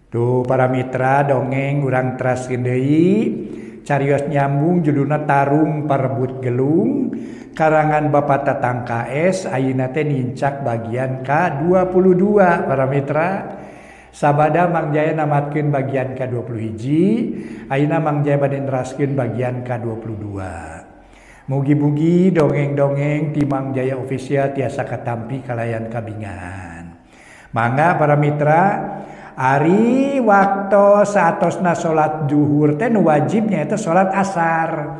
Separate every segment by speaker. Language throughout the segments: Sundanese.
Speaker 1: Tuh para mitra dongeng urang teraskeun deui carios nyambung judulna Tarung Parebut Gelung karangan Bapak Tatang KS ayeuna teh nincak bagian ka-22 para mitra. Sabada Mang Jaya namatkeun bagian ka-21, ayeuna Mang Jaya bade neraskeun bagian ka-22. Mugi-mugi dongeng-dongeng ti Mang Jaya Official tiasa katampi kalayan kabingan. Mangga para mitra, ari waktu saatosna salat zuhur teh nu wajib nyaeta salat asar.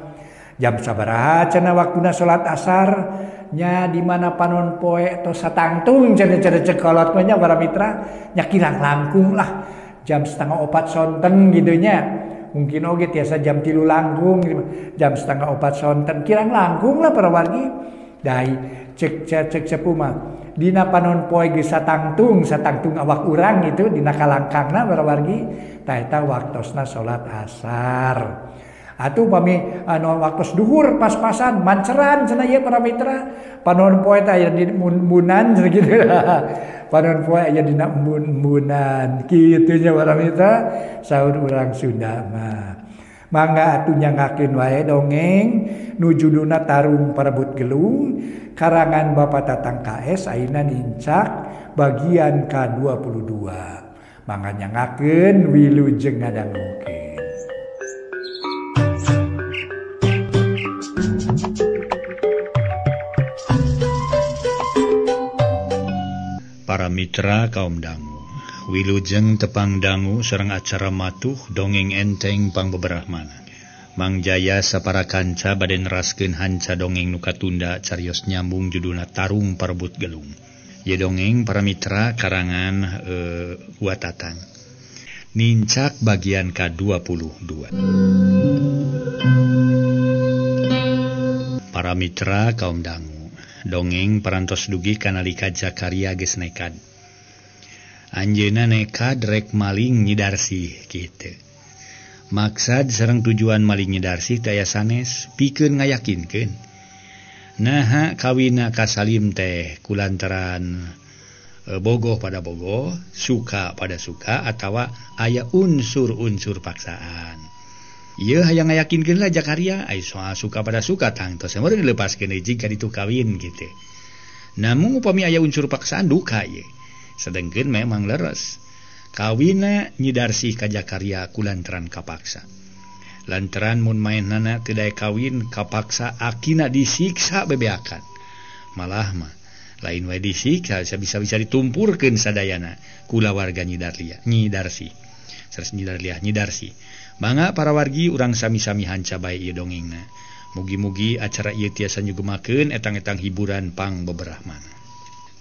Speaker 1: Jam sabaraha cenah waktuna salat asar? Nya di mana panon poe tos satangtung cenah cenah cek kolot mah nya para mitra, nya kirang langkung lah jam 3:30 sonten gitu nya. Mungkin oge tiasa jam 3 langkung, jam 3:30 sonten kirang langkung lah para wargi. Dai cek cek sepuh mah dina panon poe geus satangtung, satangtung awak urang gitu dina kalangkangna para wargi, tah eta waktosna salat asar. Atuh pami anu waktos duhur pas-pasan manceran cenah ieu para mitra, panon poe teh aya di embun-embunan cenah gitu. Panon poe aya dina embun-embunan kitu nya para mitra, saur urang Sunda mah. Mangga atuh nyangakeun wae dongeng nu judulna Tarung Parebut Gelung karangan Bapak Tatang KS ayeuna nincak bagian ka-22. Mangga nyangakeun wilujeng ngadangukeun.
Speaker 2: Para mitra kaum dangu, wilujeng tepang dangu sareng acara matuh dongeng enteng pangbeberahmana. Mang Jaya sapara kanca bade neraskeun hanca dongeng nu katunda carios nyambung judulna Tarung Parebut Gelung. Ye dongeng para mitra karangan Watatang. Nincak bagian ka-22. Para mitra kaum dangu, dongeng parantos dugi kanalika Zakaria geus nekad. Anjeunna nekad rek maling Nyidarsih kitu. Maksad sareng tujuan maling Nyidarsih teh aya sanes pikeun ngayakinkeun. Naha kawina ka Salim teh kulantaran bogoh pada bogoh, suka pada suka atawa aya unsur-unsur paksaan. Ieu hayang ngayakinkeun lah Zakaria ai soal suka pada suka tangtos meureun dilepaskeun deui ka ditu kawin kitu. Namun upami aya unsur paksaan duka ieu. Sedengkeun memang leres. Kawina Nyidarsih ka Zakaria kulantaran kapaksa. Lantaran mun maenana teu daek kawin kapaksa akina disiksa bebeakan. Malah mah lain wae disiksa bisa-bisa ditumpurkeun sadayana kulawarga Nyidarlia, Nyidarsih. Sanes Nyidarlia, Nyidarsih. Mangga para wargi urang sami-sami hanca bae ieu dongengna. Mugi-mugi acara ieu tiasa nyugemakeun etang-etang hiburan pang beberahmana.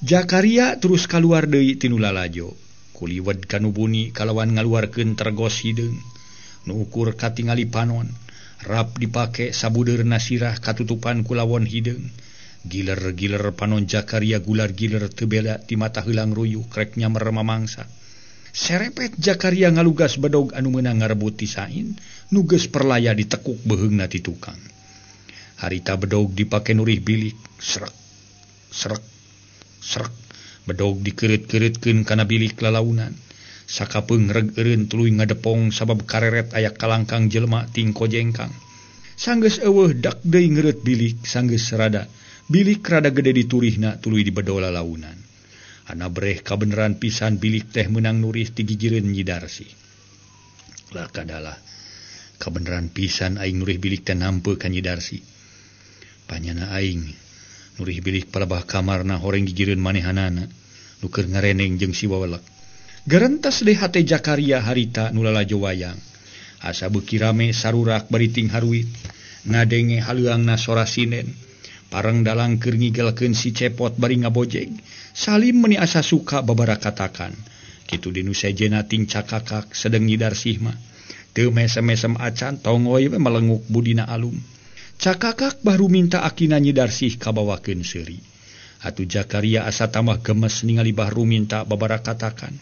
Speaker 2: Zakaria terus kaluar deui tinu lalajo. Kuliwed kanubuni kalawan ngaluarkeun tergos hideung. Nu ukur katingali panon, rap dipake sabudeurna sirah katutupan kulawon hideung. Giler-giler panon Zakaria gular-giler teu beda ti mata heulang ruyuh krek nyamer mamangsa. Serepet Zakaria ngalugas bedog anu meunang ngarebut ti sain, nu geus perlaya ditekuk beuheungna ti tukang. Harita bedog dipake nurih bilik, srek srek srek. Bedog dikeureut-keureutkeun kana bilik lalaunan. Sakapeung reg eureun tuluy ngadepong sabab kareret aya kalangkang jelema tingko jengkang. Sanggeus eueuh dak deui ngeureut bilik, sanggeus rada. Bilik rada gede diturihna tuluy dibedo lalaunan. Ana breh kabeneran pisan bilik teh meunang nurih ti gigireun Nyidarsih. Lah kadalah kabeneran pisan aing nurih bilik teh nampe ka Nyidarsih. Panyana aing nurih bilik palebah kamarna horeng gigireun manehanana nu keur ngareneng jeung si wawelek. Gerentes deui hate Zakaria harita nu lalajo wayang. Asa beuki rame sarurak bari ting haruit. Ngadenge haleuangna sora sinden. Pareng dalang keur ngigelkeun si Cepot bari ngabojeg. Salim meuni asa suka babarakatakan. Kitu dinu sejenna ting cakakak sedeng Nyidarsih mah. Teu mesem-mesem acan tongoy we melenguk budina alum. Cakakak baru minta akina Nyidarsih kabawakeun seuri. Atuh Zakaria asa tambah gemes ningali Bahru minta babarakatakan.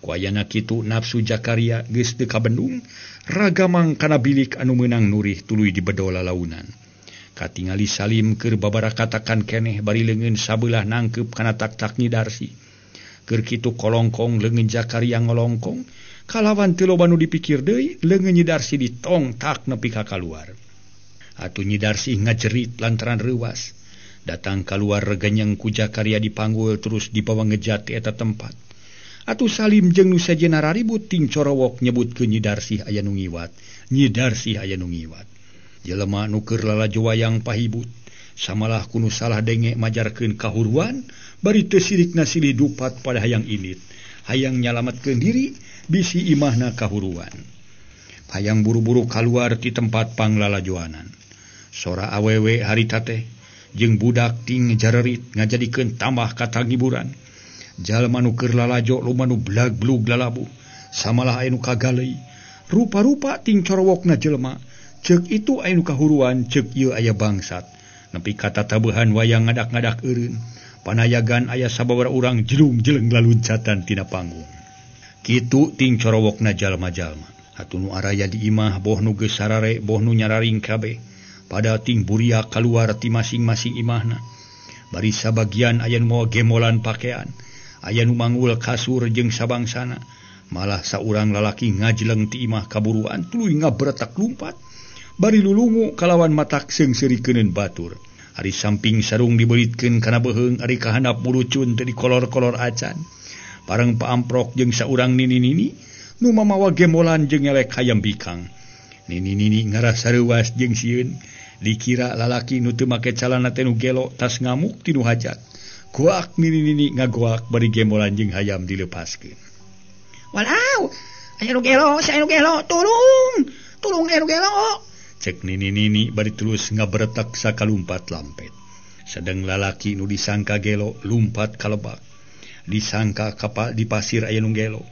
Speaker 2: Ku ayana kitu nafsu Zakaria geus teu kabendung, ragamang kana bilik anu meunang nurih tuluy dibedo lalaunan. Katingali Salim keur babarakatakan keneh bari leungeun sabelah nangkeup kana tak-tak Nyidarsih. Keur kitu kolongkong leungeun Zakaria ngolongkong, Kalawan teu loba nu dipikir deui leungeun Nyi Darsih ditongtak nepi ka kaluar. Atuh Nyi Darsih ngajerit lantaran reuwas. Datang kaluar regenyeng ku Jakaria dipanggul terus dibawa ngejat ti eta tempat. Atuh Salim jeung nu sejenna raribut ting corowok nyebutkeun Nyi Darsih aya nu ngiwat. Nyi Darsih aya nu ngiwat. Jelema nu keur lalajo wayang pahibut. Samalah ku nu salah denge majarkeun kahuruan bari teu sirikna silih dupat pada hayang init. Hayang nyalametkeun diri bisi imahna kahuruan. Hayang buru-buru kaluar ti tempat panglalajoanan. Sora awewe harita teh jeung budak ting jarerit ngajadikeun tambah katangiburan. Jalma nu keur lalajo loba nu blag-blug lalabuh, samalah aya nu kagaleuy. Rupa-rupa ting corowokna jelema, ceuk itu aya nu kahuruan, ceuk ieu aya bangsat. Nepi ka tatabehan wayang ngadak-ngadak eureun. Panayagan aya sababaraha urang jelung-jeleng laluncatan tina panggung. Kitu ting corowokna jalma-jalma. Atuh nu araya di imah boh nu geus sarare boh nu nyararing kabeh. Pada ting buria kaluar ti masing-masing imahna. Bari sabagian aya nu mawa gemolan pakean, aya nu manggul kasur jeung sabangsana. Malah saurang lalaki ngajleng ti imah kaburuan tuluy ngabretak lumpat. Bari lulungu kalawan matak seungseurikeuneun batur. Ari samping sarung dibeuritkeun kana beuheung, ari kahandap murucun teu dikolor-kolor acan. Bareng paamprok jeung saurang nini-nini nu mamawa gemolan jeung ngelek hayam bikang. Nini-nini ngarasa reuwas jeung sieun. Dikira lalaki nu teu make calana teh nu gelo tas ngamuk ti nu hajat. Goak nini-nini ngagoak bari gemolan jeung hayam dilepaskeun.
Speaker 3: Walau, aya nu gelo, aya nu gelo, tulung, tulung aya nu gelo.
Speaker 2: Cek nini-nini bari terus ngabretak sakalumpat lampet. Sedeng lalaki nu disangka gelo lumpat ka lebak. Disangka kapal di pasir aya nu gelo.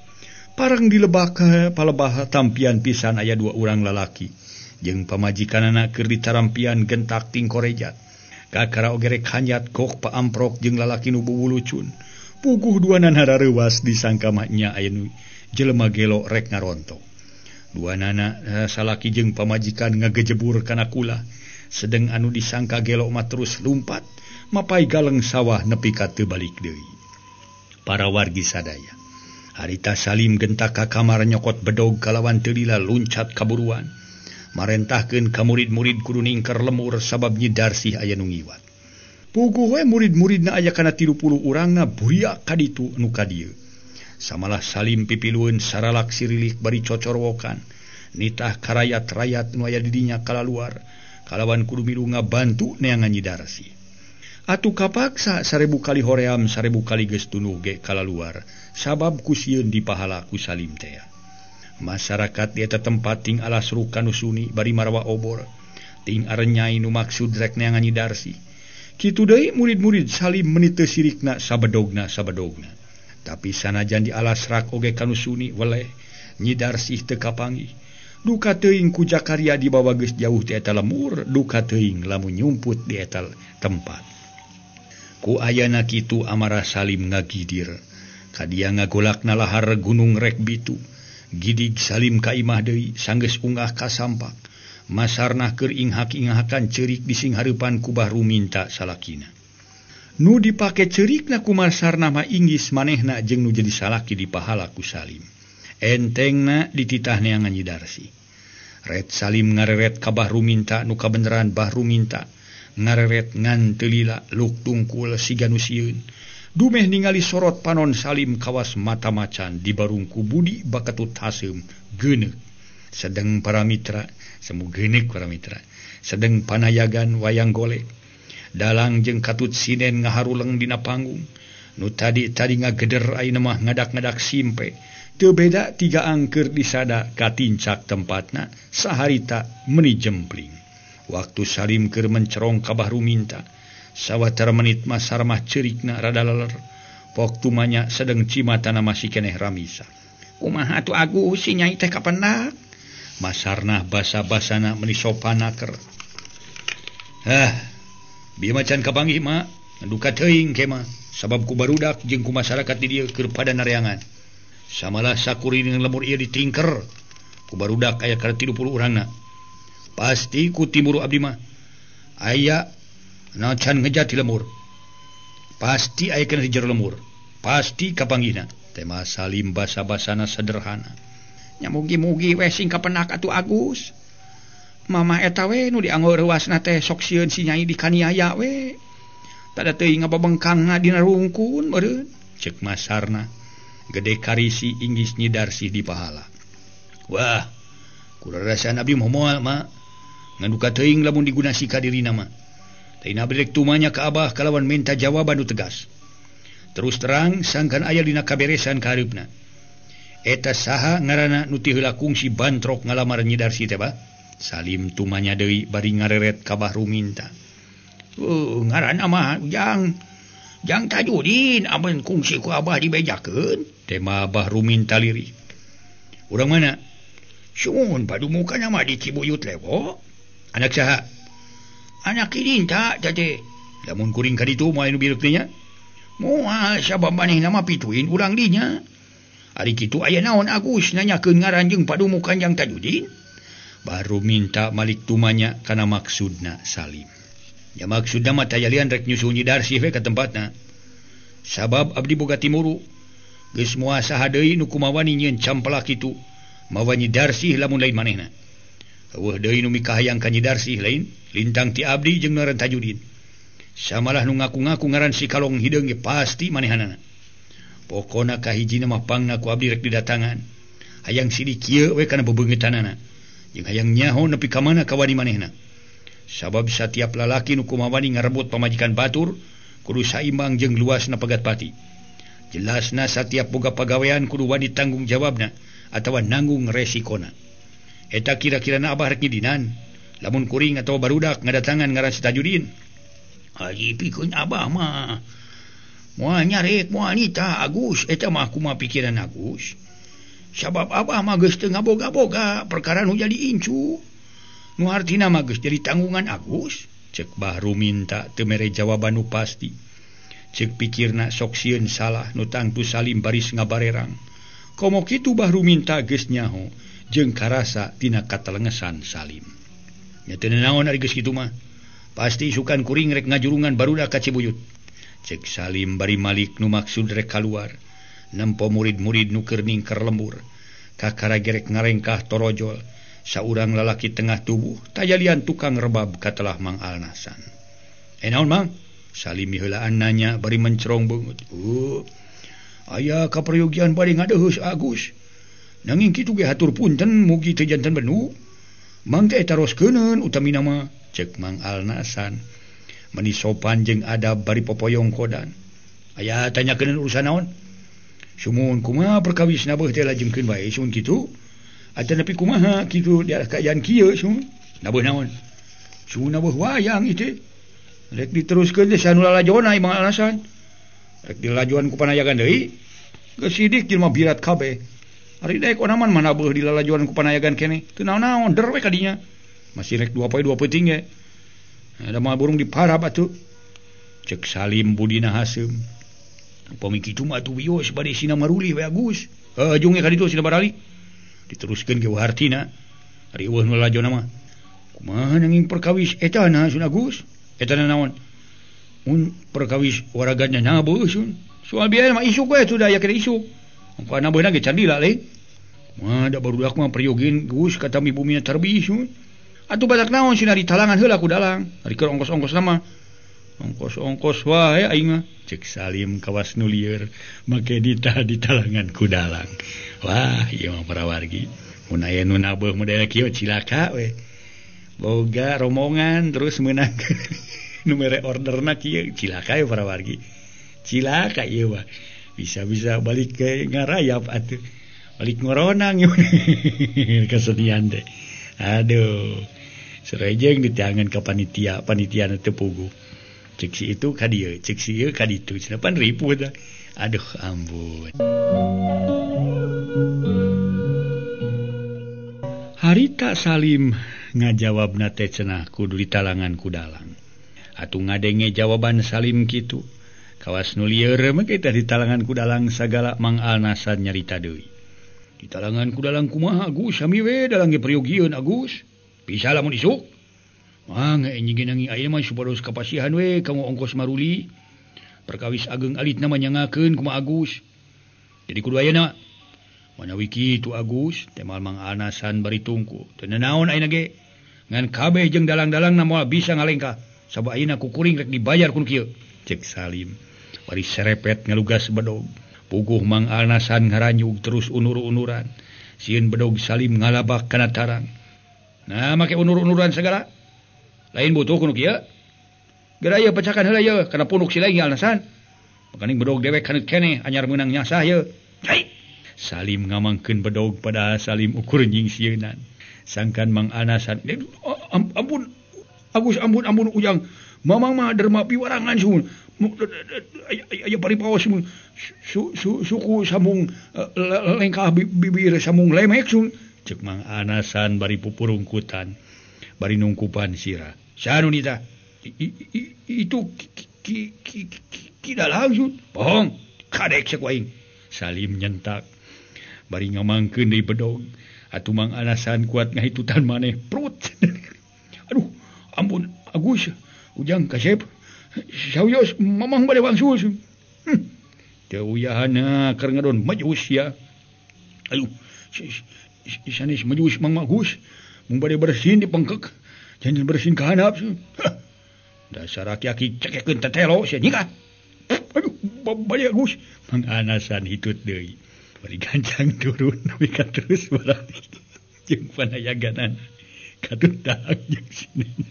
Speaker 2: Parang di lebak palebah tampian pisan aya dua urang lalaki. Jeung pamajikanana keur ditarampian gentak ting korejat. Kakara oge rek hanyat gok paamprok jeung lalaki nu bubulucun. Puguh duanana rareuwas disangka mah nya aya nu jelema gelo rek ngarontok. Duanana salaki jeung pamajikan ngagejebur kana kula. Sedeng anu disangka gelo mah terus lumpat mapai galeng sawah nepi ka teu balik deui. Para wargi sadaya. Harita Salim gentak ka kamar nyokot bedog kalawan teu lila luncat kaburuan. Marentahkeun ka murid-murid kudu ningker lemur sabab Nyi Darsih aya nu ngiwat. Puguh we murid-muridna aya kana 30 urangna buriak ka ditu nu ka dieu. Samalah Salim pipilueun saralak sirilik bari cocorwokan. Nitah karayat-rayat nu aya di dinya kalaluar kalawan kudu milu ngabantu neangan Nyi Darsih. Atuh kapaksa 1000 kali hoream 1000 kali geus tunuh ge kalaluar sabab ku sieun dipahala ku Salim teh. Masyarakat di eta tempat ting alas ruka nu suni bari marawa obor. Ting arenyai nu maksud rek neangan Nyi Darsih. Kitu deui murid-murid Salim meuni teu sirikna sabedogna sabedogna. Tapi sanajan di alas rak oge kanu suni weleh Nyi Darsih teu kapanggih. Duka teuing ku Jakaria dibawa geus jauh ti eta lemur, duka teuing lamun nyumput di eta tempat. Ku ayana kitu amarah Salim ngagidir. Kadia ngagolakna lahar gunung rek bitu. Gidig Salim ka imah deui sanggeus unggah ka sampak. Masarnah keur inghak-inghakan ceurik di singhareupan ku Bahru minta salakina. Nu dipake ceurikna ku Masarnah mah inggis manehna jeung nu jadi salaki dipahala ku Salim. Entengna dititah neangan Nyi Darsih. Ret Salim ngareret ka Bahru minta nu kabeneran Bahru minta. Ngareret ngan teu lila luk tungkul siga nu sieun. Dumeh ningali sorot panon Salim kawas mata macan di barungku budi bakatut haseum geuneuk. Sedeng para mitra, semu geuneuk para mitra. Sedeng panayagan wayang golek. Dalang jeung katut sinen ngaharuleng dina panggung. Nu tadi-tadi ngageder ayeuna mah ngadak-ngadak simpe. Teu beda tiga angker disada katincak tempatna saharita meuni jempling. Waktu Salim keur mencerong ka Bahru minta. Sawatara menit mah sarmah ceurikna rada leler. Waktu manya sedeng cimatana masih keneh ramisa.
Speaker 3: Kumaha atuh Agus si nyai teh kapendak?
Speaker 2: Masarnah basa-basana meuni sopana ker. Hah, bieu mah can kapanggih mah, duka teuing ke mah, sabab ku barudak jeung ku masyarakat di dieu keur pada nareangan. Samalah sakurining lemur ieu ditingker. Ku barudak aya kana 30 urangna. Pasti ku timuru abdi mah. Aya na can ngejat di lemur. Pasti aya kana di jero lemur. Pasti kapanggihna. Tema Salim basa-basana sederhana.
Speaker 3: Nya mugi-mugi we sing kapenak atuh Agus. Mama eta we nu dianggo reuasna teh sok sieun si Nyai dikaniaya we. Tada teuing ngababengkangna dina rungkun meureun.
Speaker 2: Cek Masarna gede karisi inggis Nyi Darsih di pahala. Wah, kurarasaan abdi mah moal ma. Ngan duka teuing lamun digunasi ka dirina mah. Teu abdi rek tumanya ka Abah kalawan minta jawaban nu tegas. Terus terang sangkan aya dina kaberesan ka hareupna. Eta saha ngaranna nu ti heula kungsi bantrok ngalamar Nyi Darsih teh bah? Salim tumanya deui bari ngareret ka Bah Ruminta.
Speaker 3: Ngaranna mah Jang Tajudin amun kungsi ku Abah dibejakeun.
Speaker 2: Tema Bah Ruminta lirih. Urang mana?
Speaker 3: Sumun padumukana mah di Cibuyut Lewo.
Speaker 2: Anak saha?
Speaker 3: Anak Idinta teh.
Speaker 2: Lamun kuring ka ditu moal nu bireuk teh nya?
Speaker 3: Moal sabab manehna mah pituin urang dinya. Ari kitu aya naon Agus nanyakeun ngaran jeung padumukan Jang Tajudin?
Speaker 2: Baru minta malik tumanya kana maksudna Salim. Ya maksudna mah tayalian rek nyusul Nyi Darsih we ka tempatna. Sabab abdi boga timuru. Geus moal saha deui nu kumawani nyieun campelak kitu. Mawa Nyi Darsih lamun lain manehna. Eueuh deui nu mikahayang ka Nyi Darsih lain lintang ti abdi jeung ngaran Tajudin. Samalah nu ngaku-ngaku ngaran si Kalong Hideung ge pasti manehanana. Pokona kahijina mah pangna ku abdi rek didatangan. Hayang sidik kieu we kana bebeungeutanana. Jeung hayang nyaho nepi ka mana kawani manehna. Sabab satiap lalaki nu kumawani ngarebut pamajikan batur kudu saimbang jeung luasna pegat pati. Jelasna satiap boga pagawean kudu wani tanggung jawabna atawa nanggung resikona. Eta kira-kirana Abah rek ngidinan. Lamun kuring atawa barudak ngadatangan ngaran si Tajudin.
Speaker 3: Haji pikeun Abah mah moal nyarek moal nita Agus, eta mah kumaha pikiran Agus. Sabab Abah mah geus teu ngaboga-boga perkara nu jadi incu. Nu hartina mah geus jadi tanggungan Agus.
Speaker 2: Cek Bah Ruminta teu mere jawaban nu pasti. Cek pikirna sok sieun salah nu tangtu Salim baris ngabarerang. Komo kitu Bah Ruminta geus nyaho jeung karasa tina katelengesan Salim. Nya teu naon ari geus kitu mah. Pasti isukan kuring rek ngajurungan barudak ka Cibuyut. Cek Salim bari malik nu maksud rek kaluar. Nempo murid-murid nu keur ningker lembur. Kakara gerek ngarengkah torojol. Saurang lalaki tengah tubuh tajalian tukang rebab katelah Mang Alnasan. Naon Mang? Salim heulaan nanya bari mencerong beungeut. Aya kaperyogian bari ngadeuheus Agus. Nanging kitu ge hatur punten mugi teu janten benu. Mang teh taroskeun utamina mah. Cek Mang Alnasan. Meni sopan jeung adab bari popoyong kodan. Aya tanyakeun urusan naon? Sumun kumaha perkawisna beuh teh lajengkeun bae sun kitu. Atuh nepi kumaha kitu di kaayaan kieu sun. Nabeuh naon? Sun nabeuh wayang ieu teh. Rek diteruskeun teh sanu lalajona Mang Alnasan. Rek dilajuan ku panayagan deui. Geus sidik jelema birat kabeh. Ari daek onaman mah nabeuh dilalajuan ku panayagan keneh. Teu naon-naon der we ka dinya. Masih rek 2 poe 2 peuting ge. Ada mah burung diparab atuh. Cek Salim budina haseum. Upami kitu mah atuh wios bade sina marulih we Agus. Heuh jung ge ka ditu sina barali. Diteruskeun ge hartina. Ari eueuh nu lalajona mah. Kumaha nanging perkawis eta na sun Agus? Eta na naon? Mun perkawis waraganna nabeuh sun. Soal biaya mah isuk we atuh da aya kene isuk. Ongkoh nabeuhna ge candila lain. Kumaha da barudak mah peryogeun Gus katami bumina terbi sun. Atuh badak naon sina ditalangan heula ku dalang. Ari keur ongkos-ongkos mah. Ongkos-ongkos wae aing mah. Cek Salim kawas nu lieur make dita ditalangan ku dalang. Wah, ieu mah para wargi. Mun aya nu nabeuh model kieu cilaka we. Boga rombongan terus meunang nu mere orderna kieu cilaka ye para wargi. Cilaka ieu mah. Bisa-bisa balik ke ngarayap atuh. Balik ngoronang kesenian teh. Aduh. Serejeng ditiangan ke panitia, panitia teu puguh. Cek si itu ka dieu, cek si ieu ka ditu. Cenah pan ripuh tah. Aduh ampun. Harita Salim ngajawabna teh cenah kudu ditalangan ku dalang. Atuh ngadenge jawaban Salim kitu. Kawas nu lieur mah kita ditalangan ku dalang sagala Mang Alnasan nyarita deui. Ditalangan ku dalang kumaha Agus sami we dalang ge priyogieun Agus. Bisa lamun isuk. Mangga nyiginangi ayeuna mah supados kapasihan we kanggo ongkos maruli. Perkawis ageng alit na manyangakeun kumaha Agus. Jadi kudu ayeuna.
Speaker 3: Manawi kitu Agus temal Mang Anasan bari tungku. Teu naon ayeuna ge. Ngan kabeh jeung dalang-dalangna moal bisa ngalengkah. Sabab ayeuna ku kuring rek dibayar ku nu kieu. Cek Salim bari serepet ngalugas bedog. Puguh Mang Anasan ngaranyug terus unur-unuran. Sieun bedog Salim ngalabak kana tarang. Nah make unur-unuran segala. Lain butuh ku nu kieu. Geura ieu pecakan heula ieu kana punuk si laing Anasan. Makaning bedog dewek kana keneh anyar meunang nyasah ieu. Hai. Salim ngamangkeun bedog pada Salim ukur nyingsieunan. Sangkan Mang Anasan, ampun Agus, ampun ampun Ujang. Mamang mah derma piwarangan sun. Aya paripaos mun suku sambung lengkah bibir sambung lemek sun. Cek Mang Anasan bari pupurungkutan, bari nungkupan sirah. Sanu nita? Itu ki dalang sun. Bohong, kadek cek waing. Salim nyentak bari ngamangkeun deui bedog. Atuh Mang Anasan kuat ngahitutan maneh prut. Aduh, ampun Agus, Ujang kasep. Sawios mamang bade wangsul. Teu uyahana keur ngadon majus ya. Aduh, sanes majus Mang Agus. Mun bade bersin dipengkek. Jangan bersin ka handap. Dasar aki-aki cekekeun tetelo sia nyingkat. Aduh, bade Agus. Mang Anasan hitut deui. Bari gancang turun nepi ka terus barang jeung panayaganan katut dahak jeung sinen.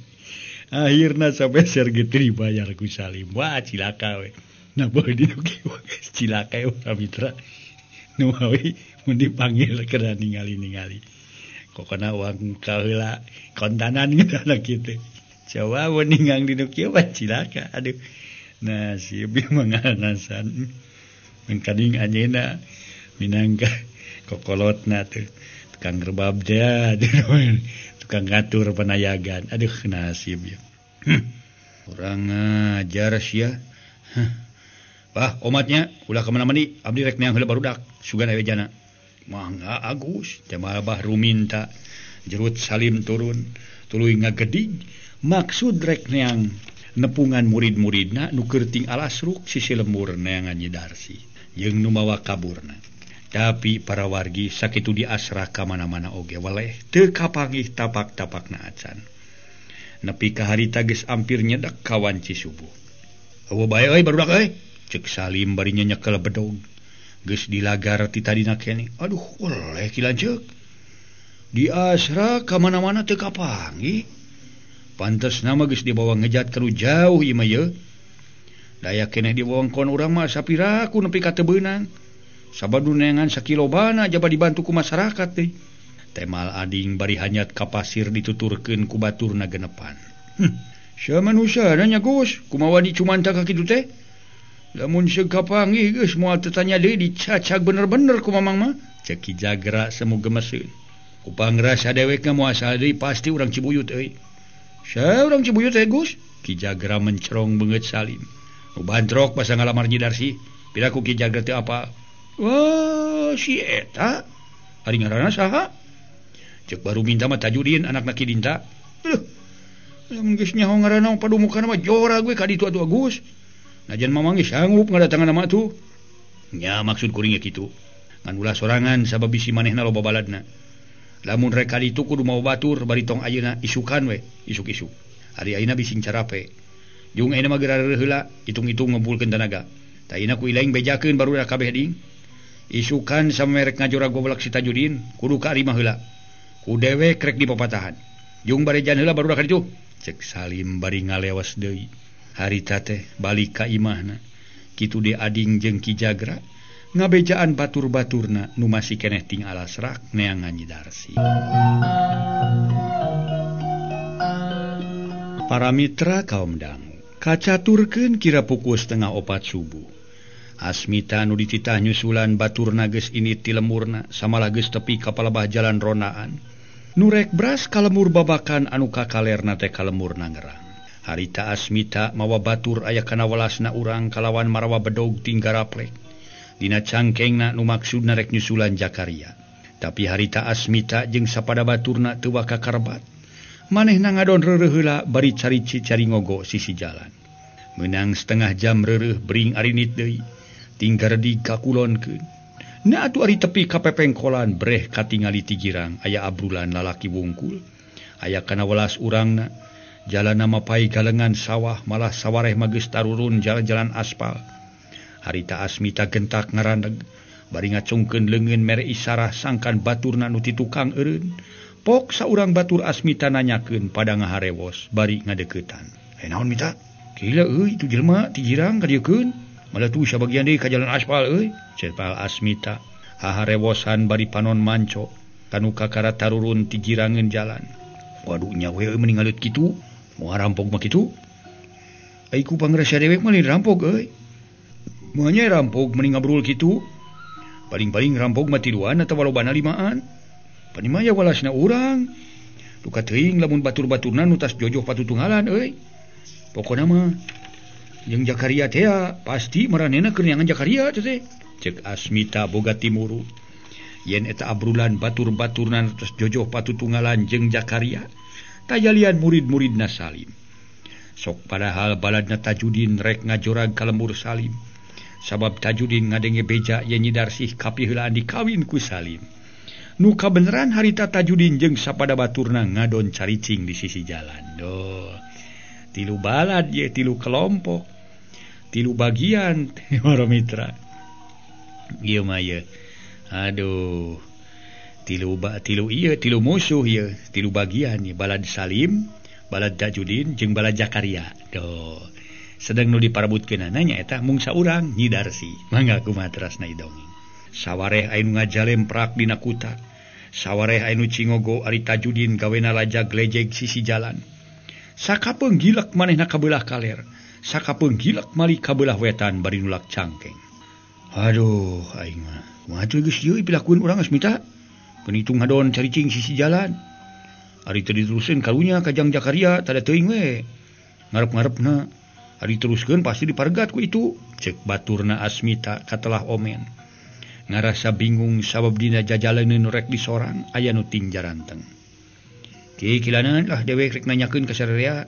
Speaker 3: Akhirna sapeser geus dibayar ku Salim. Wah cilaka we. Nah boy di nu kieu geus cilaka we mitra. Nu we mun dipanggil keur ningali-ningali. Kokona uang kaheula kontanan geuna kitu. Coba mun ninggang di nu kieu mah cilaka. Aduh. Nasib Mang Anasan. Mengkading anjeunna minangka kokolotna tuh tukang rebab dia, tukang ngatur panayagan. Aduh nasib ya. Kurang ajar sia. Bah omatnya ulah ka mana-mana abdi rek neang heula barudak sugan aya jana. Mangga Agus temal bah ruminta jerut Salim turun tuluy ngagedig maksud rek neang nepungan murid-muridna nu keur ting alasruk sisi lembur neangan Nyi Darsi jeung nu mawa kaburna. Tapi para wargi sakitu diasrah ka mana-mana oge weleh teu kapanggih tapak-tapakna acan. Nepi ka harita geus ampir nyedek ka wanci subuh. Eueuh bae euy barudak euy, ceuk Salim bari nyekel bedog. Geus dilagar ti tadina keneh. Aduh, weleh ki lanceuk. Diasrah ka mana-mana teu kapanggih. Pantesna mah geus dibawa ngejat ka nu jauh ieu mah ye. Daya keneh diwongkon urang mah sapiraku nepi ka teu beunang. Sabadu neangan sakilobana jaba dibantu ku masyarakat teh. Temal ading bari hanyat ka pasir dituturkeun ku baturna genepan. Sia manusia nya Gus, kumaha dicumanta ka kitu teh? Lamun seug kapanggih geus moal teu tanya deui dicacag bener-bener ku mamang mah. Ceuk Ki Jagra semu gemeseun. Ku pangrasa dewekna moal asal deui pasti urang Cibuyut euy. Sia urang Cibuyut teh Gus? Ki Jagra mencerong beungeut Salim. Nu bantrok basa ngalamar Nyi Darsi, piraku Ki Jagra teu apa? Wah, si eta ari ngaranna saha? Ceuk baru minta mah Tajudin anakna Ki Dinta. Aduh, lamun geus nyaho ngaranna padumukana mah jora gue ka ditu atuh Agus. Najan mamang geus sanggup ngadatangan nama tuh. Nya maksud kuring ge kitu. Ngan ulah sorangan sabab bisi manehna loba baladna. Lamun rek ka ditu kudu mawa batur bari tong ayeuna isukan we, isuk-isuk. Ari ayeuna bising carape. Jeung ayeuna mah geura heula hitung-hitung ngumpulkeun tanaga. Tah ayeuna ku ilaing bejakeun barudak kabeh ding. Isukan samerek ngajora goblok si Tajudin kudu ka arimah heula. Ku dewek rek dipapatahan. Jeung barejan heula barudak ka ditu. Cek Salim bari ngalewas deui. Harita teh balik ka imahna. Kitu de ading jeung Ki Jagra ngabejaan batur-baturna nu masih keneh ting alasrak neangan Nyi Darsi. Para mitra kaum dangu, kacaturkeun kira pukul 3:30 subuh. Asmita nu dititah nyusulan baturna geus ini ti lemurna samalah geus tepi ka palebah jalan ronaan. Nu rek bras ka lemur babakan anu kakalerna teh ka lemurna ngerang. Harita Asmita mawa batur aya kana welasna urang kalawan marawa bedog tinggaraplek. Dina cangkengna nu maksudna rek nyusulan Jakaria. Tapi harita Asmita jeung sapada baturna teu waka karebat. Manehna ngadon reureuh heula bari cari-cari ngogo sisi jalan. Meunang setengah jam reureuh bring arinit deui. Tinggardi kakulonkeun. Na atuh ari tepi ka pepengkolan breh katingali ti girang aya abrulan lalaki wungkul. Aya kana welas urangna. Jalan mapai galengan sawah malah sawareh mah geus tarurun jalan-jalan aspal. Harita Asmita gentak ngarandeg bari ngacungkeun leungeun mere isarah sangkan baturna nu ti tukang eureun. Pok saurang batur Asmita nanyakeun pada ngaharewos bari ngadeuketan. Naon Mita? Gila euy itu jelema ti girang ka dieukeun. Malah tuh sabagian deui ka jalan aspal euy. Cepal Asmita haharewosan bari panon manco kanu kakara tarurun ti girangeun jalan. Waduh nya we euy meni ngaleut kitu. Moal rampok mah kitu. Ai ku pangrasa dewek mah lain rampok euy. Moal nya rampok meni ngabrul kitu. Paling-paling rampok mah tiluan atawa lobana limaan. Pan mah ya walasna urang. Duka teuing lamun batur-baturna nu tas jojoh patutunggalan euy. Pokona mah jeung Jakaria teh pasti maranehna keur neangan Jakaria teh. Cek Asmita boga timuru. Yen eta abrulan batur-baturna tos jojoh patutunggalan jeung Jakaria, tajalian murid-muridna Salim. Sok padahal baladna Tajudin rek ngajorag ka lembur Salim. Sabab Tajudin ngadenge beja yen Nyi Darsih kapiheulaan dikawin ku Salim. Nu kabeneran harita Tajudin jeung sapada baturna ngadon caricing di sisi jalan. Doh. Tilu balad ye tilu kelompok tilu bagian para mitra ieu mah ye aduh tilu ieu tilu musuh ye tilu bagian ye balad Salim balad Tajudin jeung balad Jakaria. Doh sedang nu diparebutkeunana nyaeta mung saurang Nyi Darsih. Mangga kumaha terasna dongeng. Sawareh anu ngajalemprak dina kuta, sawareh anu cingogo ari Tajudin gawena lajag lejeg sisi jalan. Sakapeung gilek manehna kabelah kaler, sakapeung gilek mali kabelah wetan bari nulak cangkeng. Aduh, aing mah. Kumaha teh geus ieu pilakueun urang Asmita? Keun hitung ngadon caricing sisi jalan. Ari teu diteruskeun karunya ka Jang Jakaria tada teuing we. Ngarep-ngarepna ari teruskeun pasti diparegat ku itu. Cek baturna Asmita katelah omen. Ngarasa bingung sabab dina jajalaneun rek disorang aya nu ting jaranteng. Kilanan lah dewek rek nanyakeun ka sararea.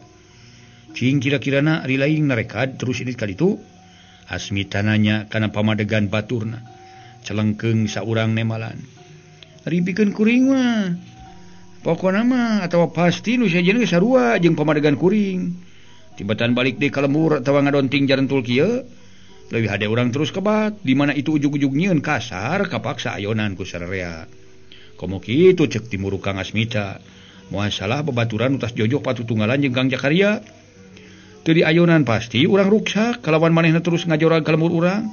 Speaker 3: Cing kira-kirana ari lain narekad terus ini ka ditu. Asmita nanya kana pamadegan baturna. Celengkeung saurang nemalan. Ari pikeun kuring mah. Pokona mah atawa pasti nu sejen geus sarua jeung pamadegan kuring. Tibatan balik deui ka lembur atawa ngadonting jarentul kieu. Leuwih hade urang terus kebat di mana itu ujug-ujug nyieun kasar kapaksa ayonan ku sararea. Komo kitu cek timuru Kang Asmita. Moal salah babaturan utas jojoh patutunggalan jeung Kang Jakaria. Teu diayonan pasti urang ruksak kalawan manehna terus ngajorag ka lembur urang.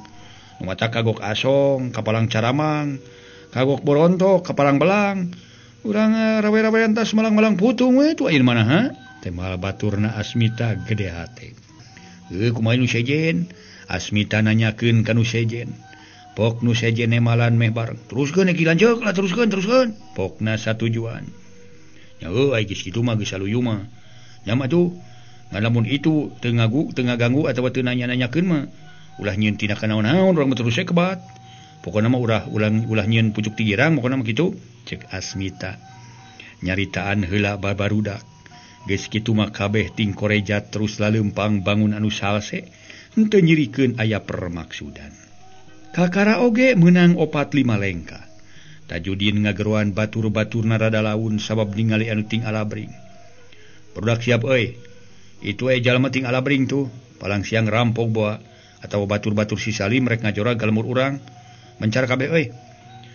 Speaker 3: Nu mata kagok asong, kapalang caramang, kagok borontok, kapalang belang. Urang rawe-rawean tas malang-malang putung we tu ayeuna mana ha? Temal baturna Asmita gede hate. Kumaha nu sejen? Asmita nanyakeun ka nu sejen. Pok nu sejen nemalan meh bareng. Teruskeun ki lanjeuk lah teruskeun. Pokna satujuan. Ya euy geus kitu mah geus saluyu mah. Nya mah tuh ngalamun itu teu ngagu teu ngaganggu atawa teu nanya-nanyakeun mah ulah nyieun tindakan naon-naon urang mah terus we kebat. Pokona mah ulah ulang ulah nyieun pucuk ti girang pokona mah kitu. Cek Asmita. Nyaritaan heula babarudak. Geus kitu mah kabeh ting koreja terus laleumpang bangun anu salse henteu nyirikeun aya permaksudan. Kakara oge meunang 4-5 lengkah. Tajudin ngageroan batur-baturna rada laun sabab ningali anu ting alabring. Produk siap euy. Itu jalma ting alabring tuh. Palang siang rampok boa atawa batur-batur si Salim rek ngajorag ka lembur urang. Mencar kabeh euy.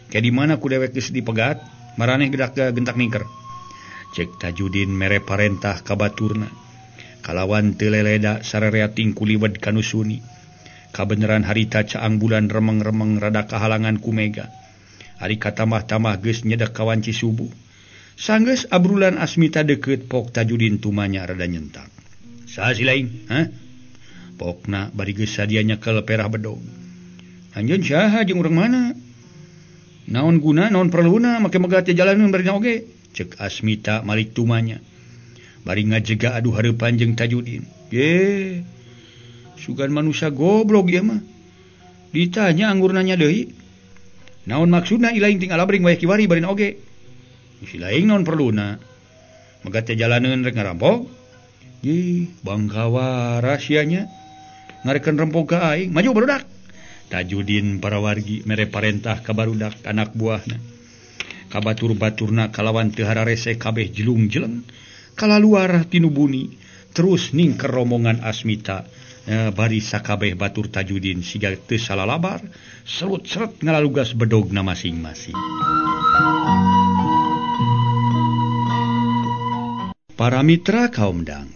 Speaker 3: Kayak di mana ku dewek geus dipegat, maraneh gedak gentak ningker. Cek Tajudin mere parentah ka baturna. Kalawan teu leleda sararea ting kuliwed ka nu suni. Kabeneran harita caang bulan remeng-remeng rada kahalangan ku mega. Ari katamah-tamah geus nyedek kawanci subuh. Sanggeus abrulan Asmita deukeut pok Tajudin tumanya rada nyentak. Saha si lain? Hah? Pokna bari geus sadia nyekel perah bedog. Anjeun saha jeung urang mana? Naon guna, naon perluna make megat jalaneun barina oge. Cek Asmita malik tumanya. Bari ngajega adu hareupan jeung Tajudin. Ye. Sugan manusia goblok ieu mah. Ditanya anggur nanya deui. Naon maksudna ilaing ting alabring wayah kiwari barina oge. Si laing naon perluna. Megat jalaneun rek ngarampok. Ih, bangkawa rahasianya. Ngarekeun rempok ka aing, maju barudak. Tajudin para wargi mere parentah ka barudak anak buahna. Ka batur-baturna kalawan teu hararese kabeh jelung-jeleng kalaluar tinu buni terus ningker rombongan Asmita bari sakabeh batur Tajudin siga teu salalabar serut-seret ngalalugas bedogna masing-masing. Para mitra kaum dangu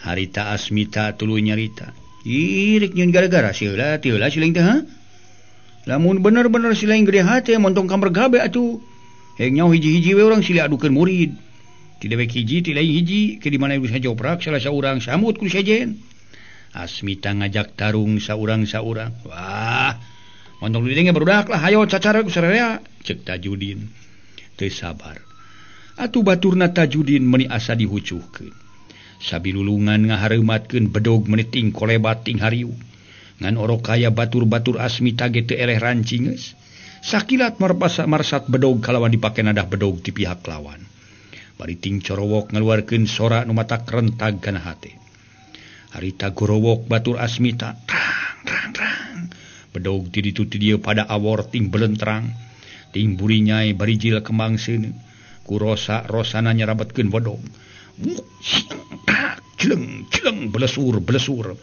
Speaker 3: harita Asmita tuluy nyarita. Irik nyeun gara-gara sila tiheula siling teh ha? Lamun bener-bener siling gede hate montong kamar gabe atuh. Heng nyaho hiji-hiji we urang sila adukeun murid. Ti dewek hiji ti lain hiji ke di mana bisa joprak salah saurang samut ku sejen. Asmita ngajak tarung saurang-saurang. Wah, montong di dieu barudak lah hayo cacara ku sararea ceuk Tajudin. Teu sabar. Atuh baturna Tajudin meuni asa dihucuhkeun. Sabilulungan ngahareumatkeun bedog meuni ting kolebat ting hariu. Ngan orok kaya batur-batur Asmita ge teu eleh rancingeus. Sakilat marsat bedog kalawan dipake nadah bedog ti pihak lawan. Bari ting corowok ngaluarkeun sora nu matak rentag kana hate. Harita gorowok batur Asmita trang trang trang. Bedog ti ditu ti dieu pada awor ting belentrang. Ting burinyai bari jil kembang seuneu. Ku rosa rosana nyarabetkeun bedog. Jeleng jeleng belesur belesur.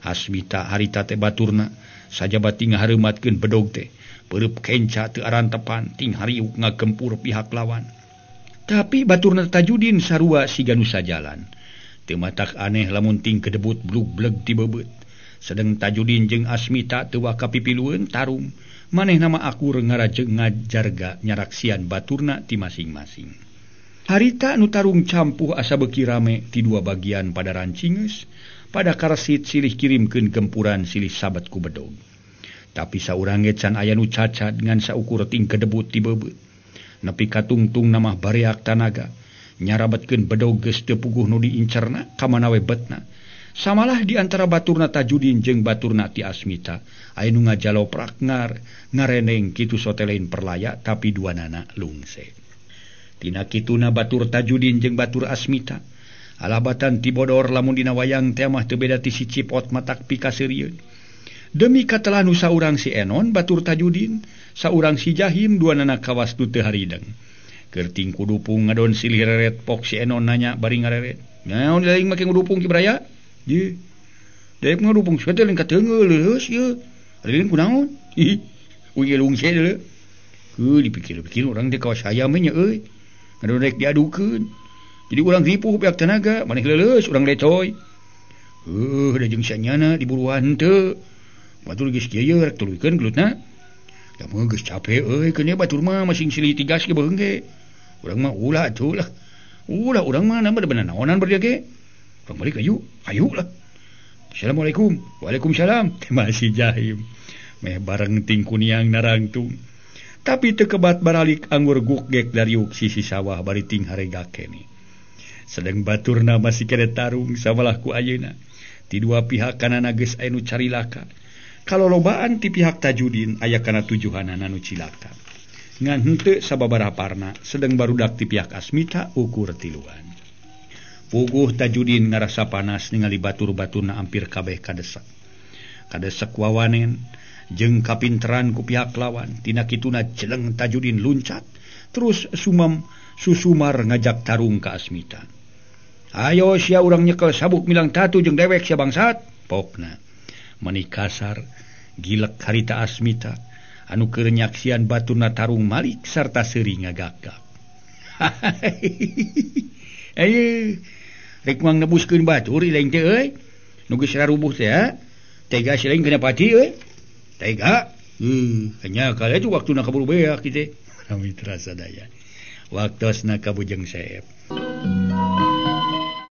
Speaker 3: Asmita harita teh baturna sajabati ngahareumatkeun bedog teh peureub kenca teu arantepan ting hariuk ngagempur pihak lawan. Tapi baturna Tajudin sarua siga nu sajalan. Teu matak aneh lamun ting kedebut blug-bleg ti beubeut. Sedeng Tajudin jeung Asmita teu waka pipilueun tarung. Manehna mah akur ngarajeng ngajarga nyaraksian baturna ti masing-masing. Harita nu tarung campuh asa beuki rame ti dua bagian pada rancingeus, pada karsit silih kirimkeun gempuran silih sabet ku bedog. Tapi saurang ge can aya nu cacat ngan saukur ting kedebut ti beubeut. Nepi ka tungtung namah bareak tanaga, nyarabetkeun bedog geus teu puguh nu diincerna ka mana we betna. Samalah di antara baturna Tajudin jeung baturna ti Asmita, aya nu ngajaloprak ngareneng kitu sote lain perlaya tapi duanana lungse. Tina kituna batur Tajudin jeung batur Asmita. Alabatan ti bodor lamun dina wayang teh mah teu beda ti si Cipot matak pikaseurieun. Demi katelah nu saurang si Enon batur Tajudin, saurang si Jahim duanana kawas nu teu harideng. Keur ting kudupung ngadon silih reret pok si Enon nanya bari ngareret. Naon lain make ngudupung ki baraya? Ye. Daek ngudupung sia teh lain kateunggeul leuheus ieu. Lain kunaon? Ih, uy lungse deuleu. Heuh dipikir-pikir urang teh kawas hayam nya euy. Ngadon rek diadukeun. Jadi urang ripuh pihak tenaga, maneh leuleus urang letoy. Heuh, da jeung sanyana diburuan teu. Batur geus kieu ye rek tuluykeun gelutna. Da mah geus capek euy keun batur mah masing silih tigas ge beung ge. Urang mah ulah atuh lah. Ulah urang mah nambah bener naonan berdia ge. Urang balik ayu, ayu lah. Assalamualaikum. Waalaikumsalam. Masih Jahim. Meh bareng ting kuniang narangtung. Tapi teu kebat baralik anggur gukgek dariuk sisi sawah bari ting harega kene. Sedeng baturna masih kene tarung samalah ku ayeuna. Ti dua pihak kanana geus aya nu carilaka. Kalolobaan ti pihak Tajudin aya kana tujuhanana nu cilaka. Ngan henteu sababaraha parna sedeng barudak ti pihak Asmita ukur tiluan. Puguh Tajudin ngarasa panas ningali batur-baturna ampir kabeh kadesek. Kadesek wawanen jeung kapinteran ku pihak lawan. Tina kituna jeleng Tajudin luncat terus sumam susumar ngajak tarung ka Asmita. Ayo sia urang nyekel sabuk milang tatu jeung dewek sia bangsat. Pokna meuni kasar gilek harita Asmita anu keur nyaksian baturna tarung malik sarta seuri ngagak-gak. Ayo rek moal nebuskeun batur lain teh euy. Nu geus rarubuh teh ha. Tega si lain kena pati euy. Tega. Hanya kala itu waktuna kaburu beak kitu. Mitra sadaya. Waktosna ka Bujeng Seep.